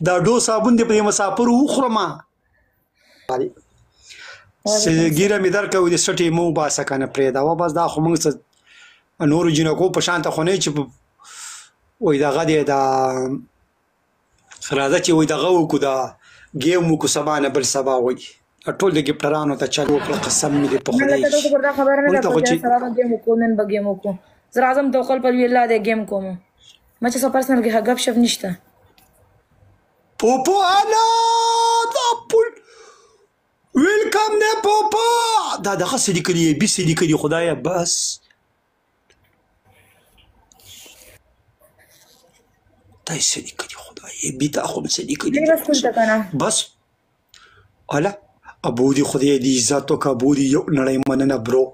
دا ډو صابون دې په دې مسافرو وخورم. چې ګیره مې درکوي د سټې مو وباسه که نه پرېږده وه بس. دا خو موږ څه نورو جینکو په شان ته خو نه چې وایي دغه دی دا راځه چې وایي دغه وکړو، دا ګیم وکړو سبا نه بل سبا. وایي ټول د ګفټرانو ته چل وکړه، قسم مې دې په خدای. دا خبره نه ده چې سبا به ګیم وکړو، نن به ګیم وکړو. زه راځم توکل پر الله دې ګیم کوم. ما چې څه پرسنل کې غپ شپ نشته. پوپو الا دا پول ویلکم نه پوپو، دا دغه څه لیکلي بي څه لیکلي خدایه بس دا یې څه لیکلي خدایه بي تا خو څه لیکلي بس. الا ابو دې خدای دې عزت وکړه، ابو دې یو نړۍ مننه برو.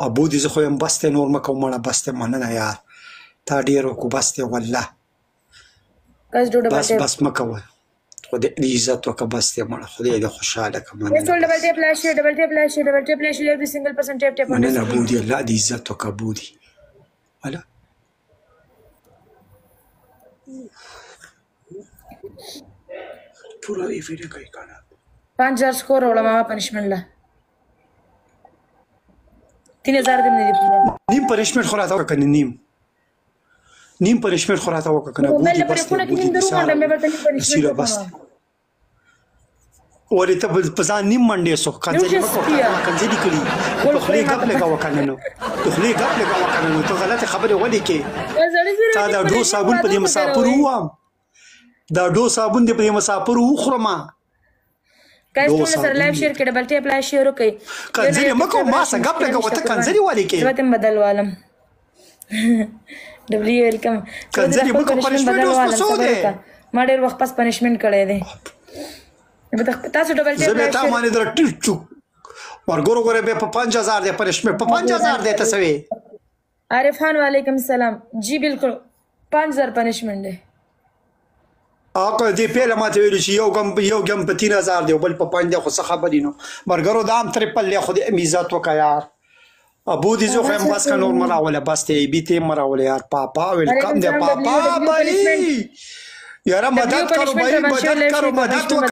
ابو دې زه خو یم بس ته نور مه کوم مړه، بس ته مننه یار، تا ډېر وکړو بس ته والله. بس بس مه کوه، خدای دې عزت وکړه، بس ته مړه، خدای دې خوشحاله کړه. مننه. ډبل ټیپ لا شي، ډبل ټیپ لا شي، ډبل ټیپ لا شي، ایوری سنگل پرسن ټیپ ټیپ. مننه ابو دې، الله دې عزت وکړه ابو دې. الا پورا یې ویډیو کوي کنه. 5000 سکور وړم ما پنشمنټ له 3000 دې نه دی پورا. نیم پنشمنټ خو راته وکړه، نیم نیم پنشمنټ خو راته وکړه کنه. بودی بس ته بودی سیره بس. ولې ته په ځان نیم منډې سو؟ کنځلې مه کوه، ما کنځلې کړي په خولې ګپ لګوه کنه، نو د خولې ګپ لګوه کنه، نو ته غلطې خبرې ولې کې؟ تا دا ډو صابون په دې مسافرو ووم، دا ډو صابون دې په دې مسافرو وخورم. ګایز ټول سره لایو شیر کړئ، ډبل ټیپ لایو شیر وکړئ. کنځلې مه کوه، ما سره ګپ لګوه، ته کنځلې ولې کې؟ زه تم بدل والم. ډبلیو ویلکم. کنځلې مه کوه، پنشمنټ اوس په څو دی؟ ما ډېر وخت پس پنشمنټ کړی دی. تاسو ډبل ټیپ زه به تا باندې در ټیټ چو ورګورو ګوره به په 5000 دی پنشمنټ، په 5000 دی ته سوي. عارف خان وعلیکم السلام. جی بالکل 5000 پنشمنټ دی. هغه دې پیله ماته ویلي چې یو ګم یو ګم په 3000 دی بل په 5 دی، خو څه خبرې نو مرګرو دا هم ترپل دی. خو دې عزت وکړه یار ابو دې، زه خو هم بس که نور مراوله بس ته بي ته مراوله یار. پاپا ویلکم دی پاپا بھائی، یاره مدد کرو بھائی، مدد کرو، مدد وکړه.